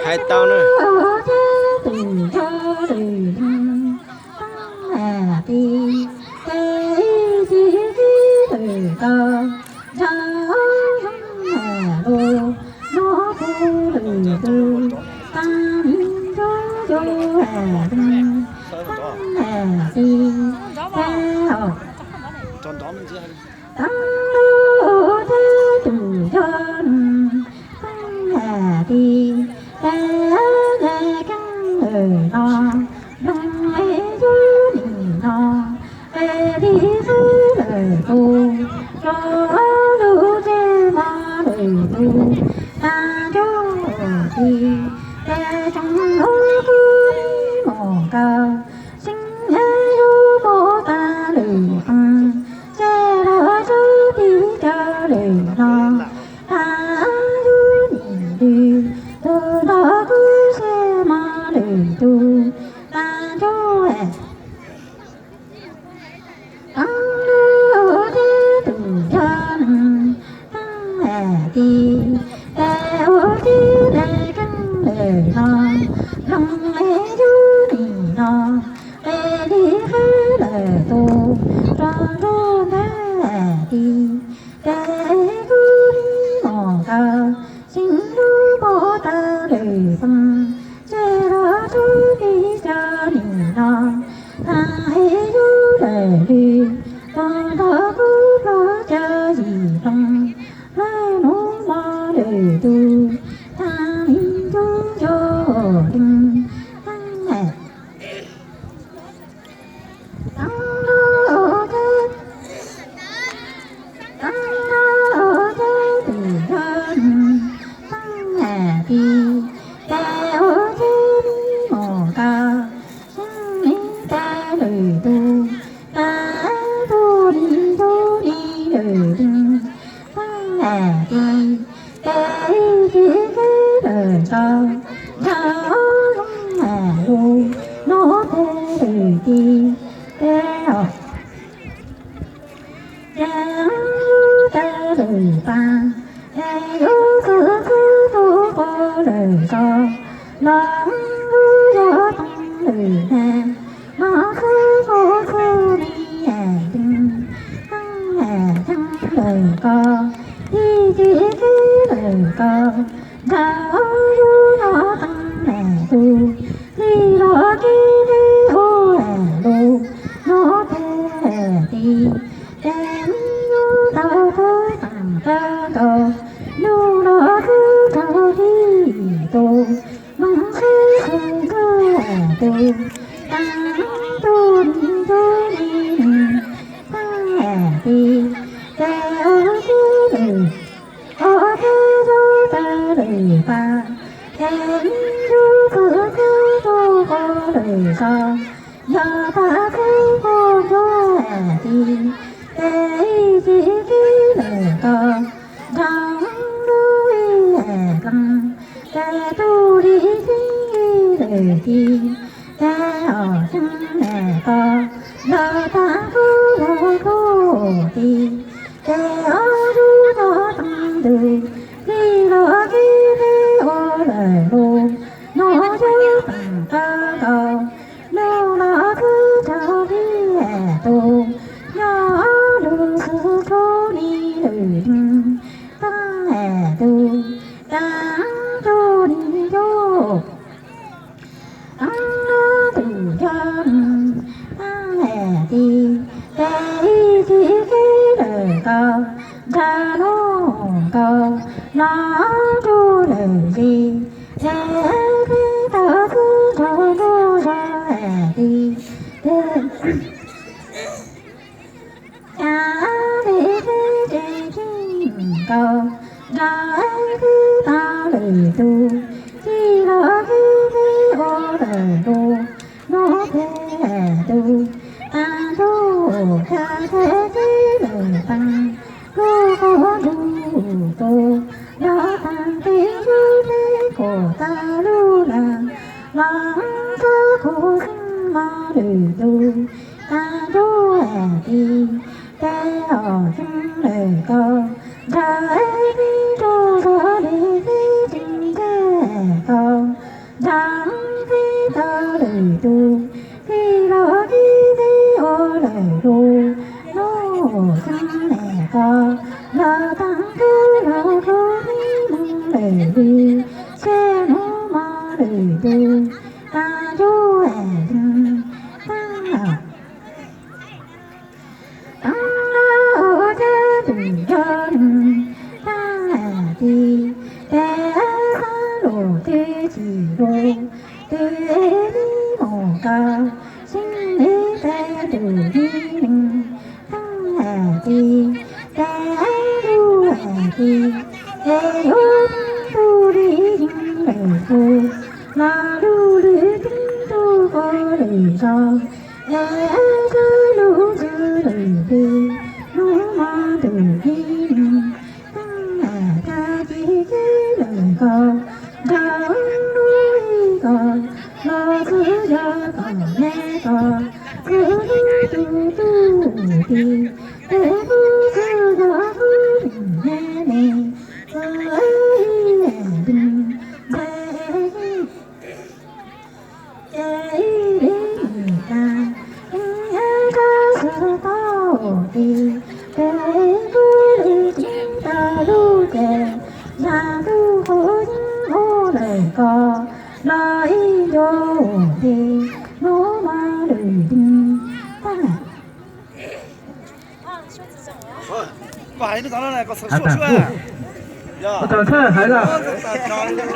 Hais tau na. Ntshai teb tau lwm tus, teb los teb teb ua lwm tus, hnub tseem me ko, los tag kub los kub teb mus lwm li, seb hnub mo lwm tus, tag ntuj es tag, tag los ua teb twm nco nws, tag ti, tes xab lus twb tsis lus, twb li mus ko, sib li tes tus li neeg, tag ti, tes lus ti, es yuav tub li yeej lwm tus, los lub lwm teeb tub ko lwm zos, es sib lus sib lwm li, hnub mo tus li neeg, tag ti, tag ti lwm ko, nrog lub ib ko, los txwv yog kom me ko, txwv lub tus tub ti, tes kuj txwv yog lub me me, txwv ib leeg, ntxhe ib, ces ib li tas, ib rab xwb tau ti, tes kuj li tsis tau lub ces, yam ntuj qub yeej ua lawm ko, los ib ncuav ti, hnub mo lwm li, tag. Tau ntxhawj hais lawm.